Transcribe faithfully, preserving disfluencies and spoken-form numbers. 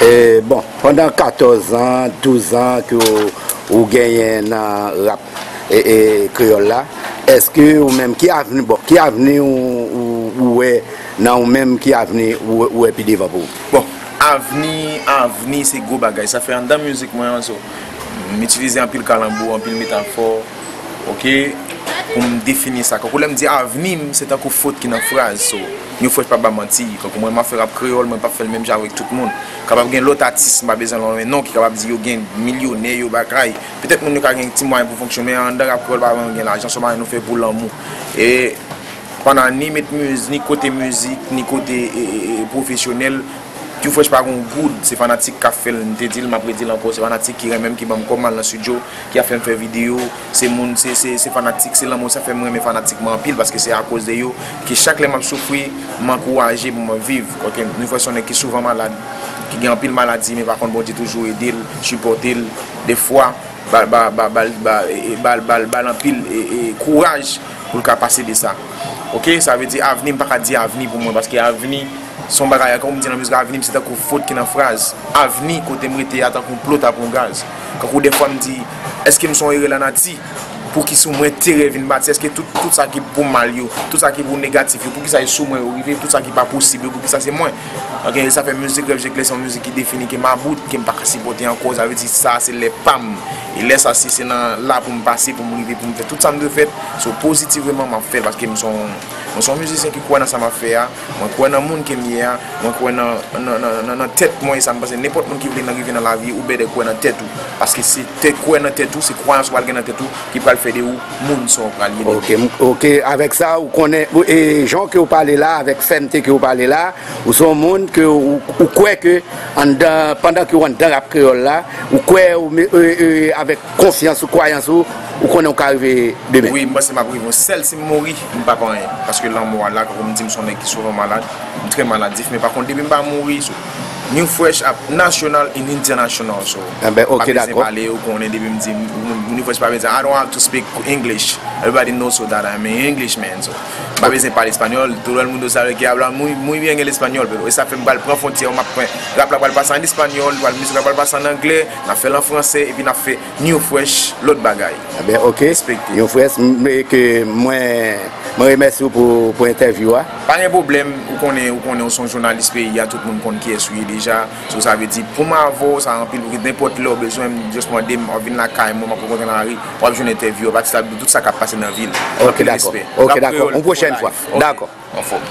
E, bon, pandan katòz an, douz an ke w, ou genyen nan rap e, e, kreyòl la, èske ou menm, ki avni, bon, ki avni ou, ou, ou wè nan ou menm, ki avni ou, ou wè pi devan pou ou? Bon, avni, avni se gwo bagay. Sa fè anndan mizik mwen an, so, m itilize anpil kalanbou, anpil metafò, oke, pou m defini sa. Kankou lè m di avni m, se tankou fot ki nan fraz. So, New Fresh pa ba manti. Kankou mwen, m ap fè rap kreyòl, mwen p ap fè l menm jan avèk tout moun. Kapab gen lòt atis, m pa bezwen lonmen non, ki kapab di yo gen milyonè, yo bagay. Petèt moun yo ka gen ti mwayen pou fonksyon, men anndan rap kreyòl pa vrèman gen lajan, se yon bagay nou fè pou lanmou. E pandan ni met miz, ni kote mizik, ni kote e, e, e, pwofesyonèl, New Fresh pa gon goud, se fanatik k ap fè l, m te di l, m ap redi l ankò, se fanatik ki renmen m, ki ban m kòb m al nan estidyo, ki ap fè m fè videyo, se moun, se, se, se fanatik, se lanmou, sa fè m renmen fanatik mwen anpil, paske se akoz de yo, ke chak lè m ap soufri, m ankouraje pou mwen viv, oke, New Fresh se yon nèg ki souvan malad, ki gen anpil maladi, men pa kont Bondye toujou ede l, sipòte l, defwa, ba l, ba, ba, ba l, ba, e, e, ba l, ba l, ba l anpil e, e, kouraj pou l ka pase de sa. Oke, sa vle di avni, m pa ka di avni pou mwen, paske avni se yon bagay, kòm m di nan mizik, avni m se tankou fot ki nan fraz. Avni, kote m rete a, tankou plot ap yon gaz. Kankou defwa m di, èske m se yon erè lanati? Poukisa mwen tere vin bati? Èske tout, tout sa ki pou mal yo, tout sa ki pou negatif yo, poukisa e sou mwen yo rive? Tout sa ki pa posib yo, poukisa se mwen? Oke, sa fè mizik Rèv Jeklè se yon mizik ki defini ke m about, ke m pa ka sipòte ankò, sa vle di sa se lè pa m. E lè sa, si se nan la pou m pase, pou m rive, pou m fè tout sa m dwe fè, so pozitivman m ap fè l, paske m se yon, mwen se yon mizisyen ki kwè nan sa m ap fè a, mwen kwè nan moun ke m ye a, mwen kwè nan, nan, nan, nan, nan tèt mwen, e sa m panse nenpòt moun ki vle nan rive nan lavi ou bèdè kwè nan tèt ou, paske se te kwè nan tèt ou, se kwayans ou pral gen nan tèt ou ki pral fè de ou moun sa w pral ye demen. Ok, m- ok, avèk sa, ou konnen, ou- e jan ke ou pale la, avèk fèmte ke ou pale la, ou se yon moun ke ou, ou kwè ke anndan, pandan ke ou anndan rap kreyòl la, ou kwè ou me- e- e- avèk konfyans ou, kwayans ou, ou konnen ou ka rive demen. Wi, m panse m ap rive. Sèl si m mouri, m p ap anyen. Paske lanmò a la, kòm m di, m se yon nèg ki souvan malad. M trè maladif, men pa kont depi m pa mouri, so, New Fresh ap national and international, so. Enben, ok, pa bezwen dakò. Pale, ou konnen depi m di, m- m- New Fresh pa bezwen, I don't have to speak English. Everybody knows so that I'm an Englishman, so. M pa bezwen pale espanyòl, todo el mundo sabe que habla muy, muy bien el español, pero e sa fè m pral pran fwontyè, m ap pran, rap la pral pase an espanyòl, pral mizik la pral pase an anglè, n ap fè l an fransè, epi n ap fè New Fresh, lòt bagay. Enben, ok. Respekte. New Fresh, m- e ke mwen, mwen remèsye w pou, pou entèvyou a. Pa gen pwoblèm, ou konnen, ou konnen, ou se yon jounalis peyi a, tout moun konn kiyès ou ye deja. So, sa vle di, pou m avè w, sa anpil, pou nenpòt lè w bezwen m, just mande m, w ap vin lakay mwen, m ap rankontre nan lari, w ap jwenn entèvyou, w ap atis la, tout sa k ap pase nan vil. Ok, dakò. Ok, dakò. Yon pwochèn fwa. Dakò. Anfòm.